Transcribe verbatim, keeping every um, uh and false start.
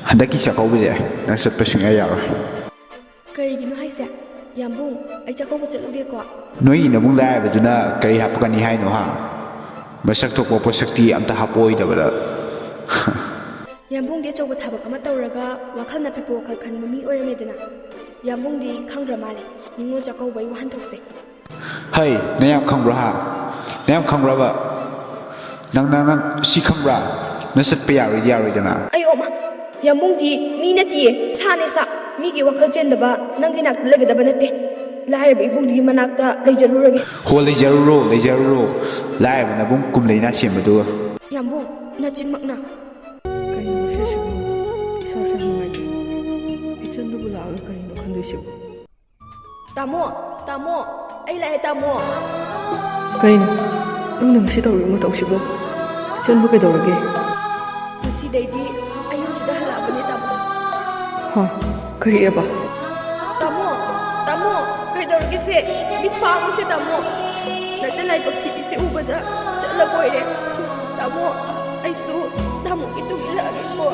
ꯍꯟꯗꯛꯀꯤ ꯆꯥꯛꯀꯧꯕꯁꯦ ꯅꯪ ꯆꯠꯄ ꯁꯨꯡꯌꯥ ꯌꯥꯔꯣꯏ꯫ ꯀꯔꯤꯒꯤꯅꯣ ꯍꯥꯏꯁꯦ? ꯌꯥꯝꯕꯨꯡ, ꯑꯩ ꯆꯥꯛꯀꯧꯕ ꯆꯠꯂꯨꯒꯦꯀꯣ꯫ ꯅꯣꯏꯒꯤ ꯅꯕꯨꯡ ꯂꯥꯏꯔꯕꯗꯨꯅ ꯀꯔꯤ ꯍꯥꯞꯄꯛꯀꯅꯤ ꯍꯥꯏꯅꯣ, ꯍꯥ? ꯃꯁꯛ ꯊꯣꯛꯄ ꯄꯣꯠꯁꯛꯇꯤ ꯑꯝꯇ ꯍꯥꯞꯄꯛꯑꯣꯏꯗꯕꯗ꯫ ꯌꯥꯝꯕꯨꯡꯗꯤ ꯑꯆꯧꯕ ꯊꯕꯛ ꯑꯃ ꯇꯧꯔꯒ ꯋꯥꯈꯜ ꯅꯥꯄꯤꯛꯄ ꯋꯥꯈꯜ ꯈꯟꯕ ꯃꯤ ꯑꯣꯏꯔꯝꯃꯦꯗꯅ꯫ ꯌꯥꯝꯕꯨꯡꯗꯤ ꯈꯪꯗ꯭ꯔ ꯃꯥꯜꯂꯦ, ꯅꯤꯉꯣꯜ ꯆꯥꯛꯀꯧꯕꯒꯤ ꯋꯥꯍꯟꯊꯣꯛꯁꯦ꯫ ꯍꯩ, ꯅꯪ ꯌꯥꯝ ꯈꯪꯕ꯭ꯔꯣ, ꯍꯥ? ꯅꯪ ꯌꯥꯝ ꯈꯪꯕ꯭ꯔꯕ? ꯅꯪ, ꯅꯪ, ꯅꯪ ꯁꯤ ꯈꯪꯕ꯭ꯔꯥ? ꯅꯪ ꯆꯠꯄ ꯌꯥꯔꯣꯏꯗꯤ ꯌꯥꯔꯣꯏꯗꯅ꯫ ꯑꯩ ꯑꯣꯃ, ꯌꯥꯝꯕꯨꯡꯗꯤ ꯃꯤ ꯅꯠꯇꯤꯌꯦ, ꯁꯥꯅꯦ ꯁꯥ꯫ ꯃꯤꯒꯤ ꯋꯥꯈꯜ ꯆꯦꯟꯗꯕ ꯅꯪꯒꯤ ꯅꯥꯛꯇ ꯂꯩꯒꯗꯕ ꯅꯠꯇꯦ꯫ ꯂꯥꯏꯔꯕ ꯏꯕꯨꯡꯗꯨꯒꯤ ꯃꯅꯥꯛꯇ ꯂꯩꯖꯔꯨꯔꯒꯦ꯫ ꯍꯣ, ꯂꯩꯖꯔꯨꯔꯣ, ꯂꯩꯖꯔꯨꯔꯣ꯫ ꯂꯥꯏꯔꯕ ꯅꯕꯨꯡ ꯀꯨꯝꯂꯩ ꯅꯥ ꯁꯦꯝꯕꯗꯨꯒ꯫ ꯌꯥꯝꯕꯨꯡ, ꯅꯆꯤꯟꯃꯛꯅ꯫ ꯀꯩꯅꯣ ꯉꯁꯤꯁꯤꯕꯨ? ꯏꯁꯥꯁꯦ ꯅꯨꯡꯉꯥꯏꯇꯦ꯫ ꯏꯆꯟꯗꯨꯕꯨ ꯂꯥꯛꯑꯒ ꯀꯔꯤꯅꯣ ꯈꯟꯗꯣꯏꯁꯤꯕꯨ? ꯇꯥꯃꯣ, ꯇꯥꯃꯣ, ꯑꯩ ꯂꯥꯛꯑꯦ ꯇꯥꯃꯣ꯫ ꯀꯩꯅꯣ ꯅꯪꯅ ꯉꯁꯤ ꯇꯧꯔꯤꯕ ꯃꯇꯧꯁꯤꯕꯣ? ꯏꯆꯟꯕꯨ ꯀꯩꯗꯧꯔꯒꯦ? ꯉꯁꯤꯗꯩꯗꯤ ꯑꯩ ꯌꯨꯝꯁꯤꯗ ꯍꯜꯂꯛꯑꯕꯅꯦ ꯇꯥꯃꯣ꯫ ꯍꯥ? ꯀꯔꯤꯑꯕ? ꯇꯥꯃꯣ, ꯇꯥꯃꯣ, ꯀꯩꯗꯧꯔꯒꯦꯁꯦ? ꯃꯤꯠ ꯄꯥꯡꯉꯨꯁꯦ ꯇꯥꯃꯣ꯫ ꯅꯆꯟ ꯂꯥꯏꯕꯛ ꯊꯤꯕꯤꯁꯦ ꯎꯕꯗ ꯆꯠꯂꯒ ꯑꯣꯏꯔꯦ꯫ ꯇꯥꯃꯣ, ꯑꯩꯁꯨ ꯇꯥꯃꯣꯒꯤ ꯇꯨꯡ ꯏꯜꯂꯛꯑꯒꯦꯀꯣ꯫